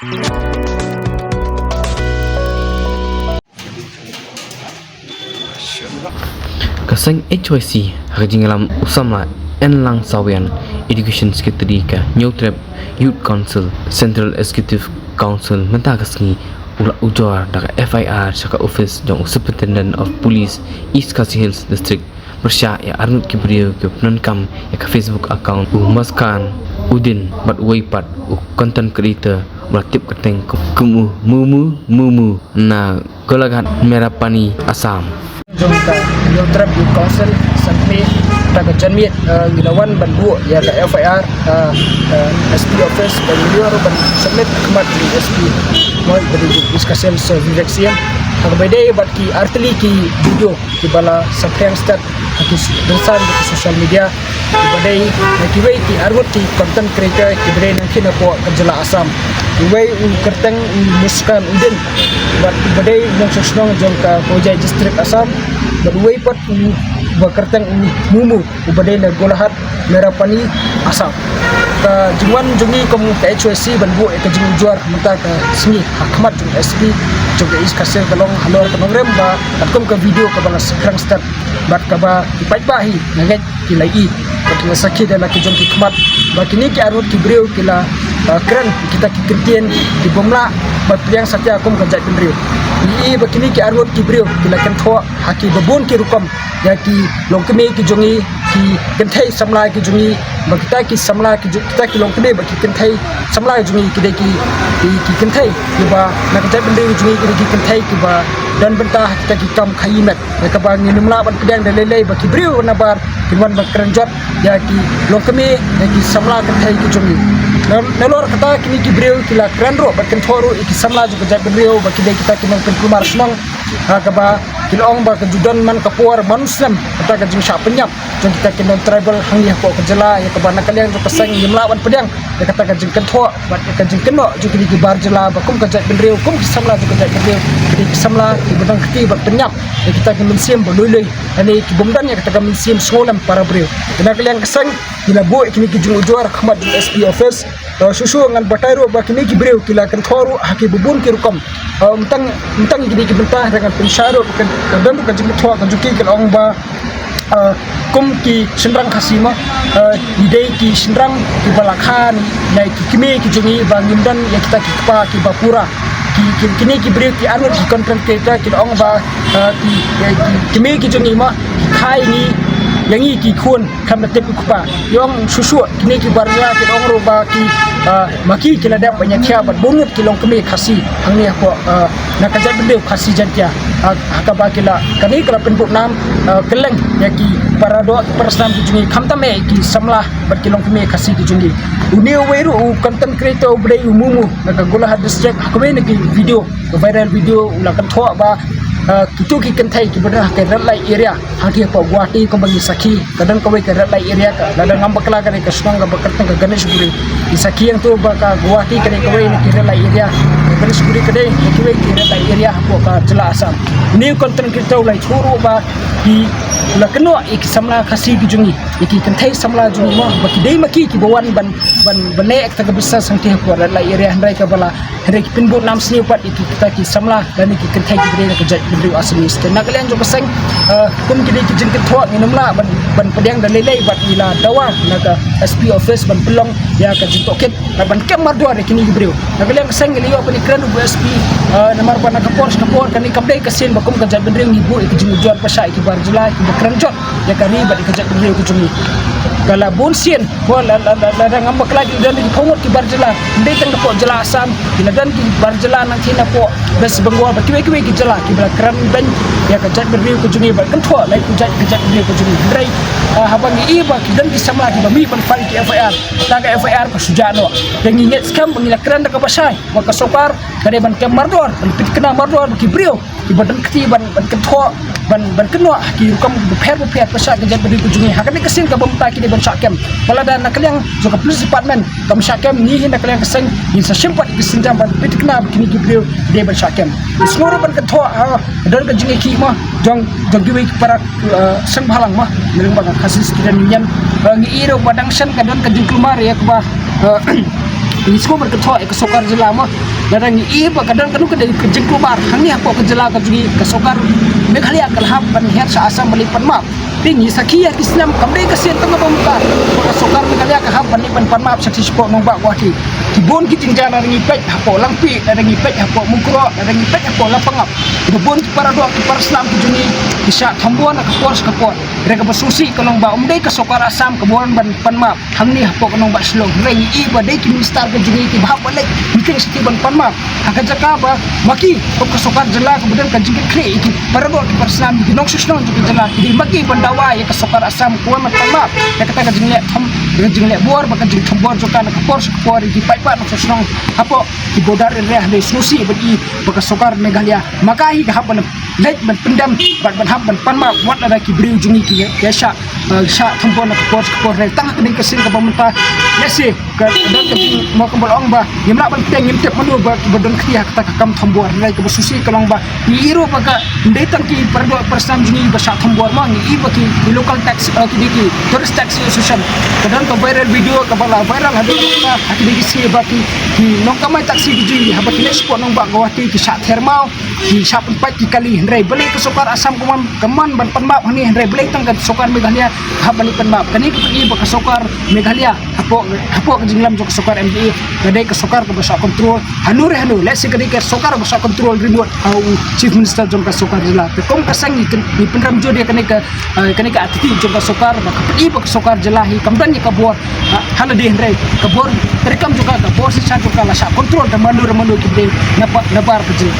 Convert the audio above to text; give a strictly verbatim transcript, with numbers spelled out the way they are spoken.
Ka seng H Y C ha ka jingïalam u samla Enlang Sawian, Education Secretary ka Hynñiewtrep Youth Council, Central Executive Council, mynta ka sngi u la ujor da ka F I R sha ka office jong u Superintendent of Police, East Khasi Hills District, pyrshah ïa arngut ki briew kiba pyndonkam ïa ka Facebook account u Muskan Uddin bad uwei pat u content creator uba la tip kyrteng kum u Mumu Mumu na Golaghat, Merapani, Assam. Jong ka Hynñiewtrep Youth Council, Sangkmih, ta ka janmiet, eh, ngi la wan ban buh ïa ka F I R, eh, eh, S P office, ban ïoh ban submit khmat jong S P. Mo, ban ïoh discussion, so, Vivek Siem. Ha kaba dei bad ki artylli ki video kiba la saphriang stad ha ki s-, rynsan ha ki social media, kiba dei na kiwei ki arngut ki content creator kiba dei nangkhie na poh ka jylla Assam. Uwei u kyrteng u Muskan Uddin, bad uba dei u nongshong shnong jong ka Hojai District, Assam, bad uwei pat uba kyrteng u Mumu, uba dei na Golaghat, Merapani, Assam. Ka jingwan jong ngi kum ka H Y C ban buh ïa ka jingujor mynta ka sngi ha khmat jong S P jong ka East Khasi Hills ka long halor ka nongrim ba katkum ka video kaba la saphriang stad bad kaba ki paidbah hi na ngeit ki la ïohi bad ki la sakhi da la ki jong ki khmat ba kine ki arngut ki briew ki la, uh, kren kita ki kyntien ki bym lah ban pdiang satia kum ka jaitbynriew. Ngi ïohi ba kine ki arngut ki briew ki la kynthoh ha kiba bun ki rukom ïa ki longkmie ki jong ngi, ki kynthei samla ki jong ngi, ba kita ki samla ki jong, kita ki longkmie bad ki kynthei samla ki jong ngi ki dei ki, ki, ki kynthei kiba na ka jaitbynriew jong ngi ki dei ki kynthei kiba don bynta ha kita ki kam khaïi met. Ïa kaba ngin ym lah ban pdiang da lei lei ba ki briew nabar kin wan ban kren jot ïa ki longkmie, ïa ki samla kynthei ki jong ngi. Na, nalor kata kine ki briew ki la kren ruh bad kynthoh ruh ïa ki samla jong ka jaitbynriew ba ki dei kita ki nongpynkulmar shnong. Ha kaba ki la ong ba ka ju don man ka por man u snem kata ka jingshah pynïap jong kita ki non-tribal hangne hapoh ka jylla, ïa kaba na ka liang jong ka seng ngim lah ban pdiang ïa kata ka jingkynthoh bad ïa ka jingkynnoh jong kine ki bar jylla ba kum ka jaitbynriew, kum ki samla jong ka jaitbynriew, kine ki samla kiba dang kti bad pynïap ïa kita ki mynsiem ba lui lui, lane ki bym don ïa kata ka mynsiem sngewlem para briew. Te na ka liang ka seng ngi la buh ïa kine ki jingujor ha khmat jong S P office. Te shuh shuh ngan batai ruh ba kine ki briew ki la kynthoh ruh ha kiba bun ki rukom. Eh, ym tang, ym tang ïa kine ki bynta, hynrei ngan pynshai ruh ka, ka don ruh ka jingkynthoh ka jong ki, ki la ong ba, eh, kum ki shynrang Khasi mo, eh, ngi dei ki shynrang kiba la kha ne ki kmie ki jong ngi ba ngim don ïa kita ki kpa kiba pura. Ki, ki, kine ki briew ki arngut ki content creator ki la ong ba, eh, ki, eh, ki kmie ki jong ngi mo ki kha ïa ngi, ïa ngi ki khun khlem da tip u kpa. Ïa ong shuh shuh kine ki bar jylla ki ong ruh ba ki, ah, ma ki ki la dep ban ïakhia bad bun ngut ki longkmie Khasi hangne hapoh, ah, na ka jaitbynriew Khasi Jaiñtia. Ah, ha kaba ki la, kane ka la pynbud nam, ah, kylleng ïa ki para doh ki para snam ki jong ngi, khamtam eh ki samla bad ki longkmie Khasi ki jong ngi. Une uwei ruh u content creator uba dei u Mumu na ka Golaghat District, ha kawei na ki video, ka viral video, u la kynthoh ba, ah, kito ki kynthei kiba don ha ka red light area hangne hapoh Guwahati kumba ngi sakhi, ka don kawei ka red light area, ka, lada ngam bakla ka dei ka shnong kaba kyrteng ka Ganeshpuri. Ngi sakhi hangto ba ka Guwahati ka dei kawei na ki red light area, ka Ganeshpuri ka dei na kiwei ki red light area hapoh ka jylla Assam. Une u content creator u la ïathuh ruh ba ki, u la kynnoh ïa ki samla Khasi ki jong ngi, ïa ki kynthei samla jong ngi mo, ba ki dei ma ki kiba wan ban, ban, ban leh ïa kata ka business hangne hapoh red light area, hynrei kaba la, hynrei ki pynbud nam sniew pat ïa ki, kita ki samla lane ki kynthei kiba dei na ka jaitbynriew Assamese. Te na ka liang jong ka seng, eh, kum kine ki jingkynthoh ngin ym lah ban, ban pdiang da lei lei bad ngi la dawa na ka S P office ban pynlong ïa ka jingtohkit, ban kem mardor ïa kine ki briew. Na ka liang ka seng ngi la ïoh ban ïakren bad u S P, eh, namar ba na ka por sha ka por kane kam dei ka sien ba kum ka jaitbynriew ngi buh ïa ka jingujor pyrshah ïa ki bar jylla kiba kren jot ïa ka ri bad ïa ka jaitbynriew ka jong ngi. Ka la bun sien, mo, la, la, la, lada ngam bakla ki la don ki phew ngut ki bar jylla, ym dei tang napoh jylla Assam, ki la don ki bar jylla nangthie napoh West Bengal bad kiwei kiwei ki jylla kiba la kren beiñ ïa ka jaitbynriew ka jong ngi bad kynthoh lait ka jait, ka jaitbynriew ka jong ngi. Hynrei, ah, haba ngi ïohi ba ki don ki samla kiba mih ban file ki F I R, kata ka F I R ka shu jah noh. Te ngi ngeit skhem ba ngi la kren da kaba shai ba ka sorkar ka dei ban kem mardor, ban pynthikna mardor ba ki briew kiba don kti ban, ban kynthoh, ban, ban kynnoh ha ki rukom bapher bapher pyrshah ka jaitbynriew ka jong ngi. Ha kane ka sien kaba mynta ki dei ban shah kem. Ba lada na ka liang jong ka police department kam shah kem, ngi hi na ka liang ka seng ngin sa shim pat ïa ki sienjam ban pynthikna ba kine ki briew ki dei ban shah kem. Ngi sngew ruh ban kynthoh, ah, don ka jingïakhih mo jong, jong kiwei ki para, ah, seng bhalang mo, ngi ring ba ka Khasi Student Union. Ah, ngi ïohi ruh ba dang shen ka don ka jingkulmar ïa kaba, ah, ngi sngew ban kynthoh ïa ka sorkar jylla mo. Lada ngi i ba ka don kano ka dei ka jingkubar hangne hapoh ka jylla ka jong ngi, ka sorkar Meghalaya ka la hap ban hiar sha Assam ban leit pan map. Te ngi sakhi ïa ki snem, kam dei ka sien tang ba mynta ba ka sorkar Meghalaya ka hap ban leit ban pan map sha ki shapoh nongbah Guwahati. Ki bun ki jingjia, lada ngi peit hapoh Langpih, lada ngi peit hapoh Mukroh, lada ngi peit hapoh Lapangap, ki bun ki paradoh ki paraslam ki jong ngi ki shah thombor na ka por sha ka por. Hynrei kaba sngewsih ka long ba ym dei ka sorkar Assam kaba wan ban pan map hangne hapoh ka nongbah Shillong. Hynrei ngi i ba dei ki minister ka jong ngi kiba hap ban leit meeting sha ki ban pan map. Ha ka jaka ba ma ki, kum ka sorkar jylla kaba don ka jingkitkhlieh ïa ki paradoh ki paraslam, ïa ki nongshong shnong jong ka jylla, ki dei ma ki ban dawa ïa ka sorkar Assam ka wan ban pan map ïa kata ka jingleh thom, ïa ka jingleh bor bad ka jingthombor jong ka na ka por sha ka por ïa ki paidbah nongshong shnong hapoh ki border area. Hynrei sngewsih ban i ba ka sorkar Meghalaya ma ka hi ka hap ban leit ban pyndem bad ban hap ban pan map wat lada ki briew jong ngi ki ïa shah, eh, shah thombor na ka por sha ka por. Hynrei tang ha kane ka sien kaba mynta, lehse ka don ka jing, mo, kumba la ong ba ngim lah ban teng, ngim tip mano ba kiba don kti ha kata ka kam thombor. Hynrei kaba sngewsih ka long ba ngi i ruh ba ka, ym dei tang ki paradoh paraslam jong ngi ba shah thombor, mo, ngi i ba ki, ki local taxi, eh, ki dei ki tourist taxi association, ka don ka viral video kaba la viral haduh mynta ha ki dei ki sngi ba ki, ki nongkamai taxi ki jong ngi haba ki leit shapoh nongbah Guwahati ki shah thermaw, ki shah pynpait ki kali. Hynrei balei ka sorkar Assam ka wan, ka wan ban pan map hangne, hynrei balei tang ka sorkar Meghalaya ka hap ban leit pan map? Kane ka pyni ba ka sorkar Meghalaya hapoh, hapoh ka jinglam jong ka sorkar M D A ka dei ka sorkar kaba shah control hano re hano. Lehse ka dei ka sorkar kaba shah control remote ha u Chief Minister jong ka sorkar jylla. Te kum ka seng ngi kyn-, ngi pynrem jur ïa kane ka, eh, kane ka attitude jong ka sorkar, ba ka pyni ba ka sorkar jylla hi kam don ïa ka bor, ah, ha lade, hynrei ka bor treikam jong ka, ka bor shiksha jong ka la shah control da mano re mano ki dei na ba-, na bar ka jylla.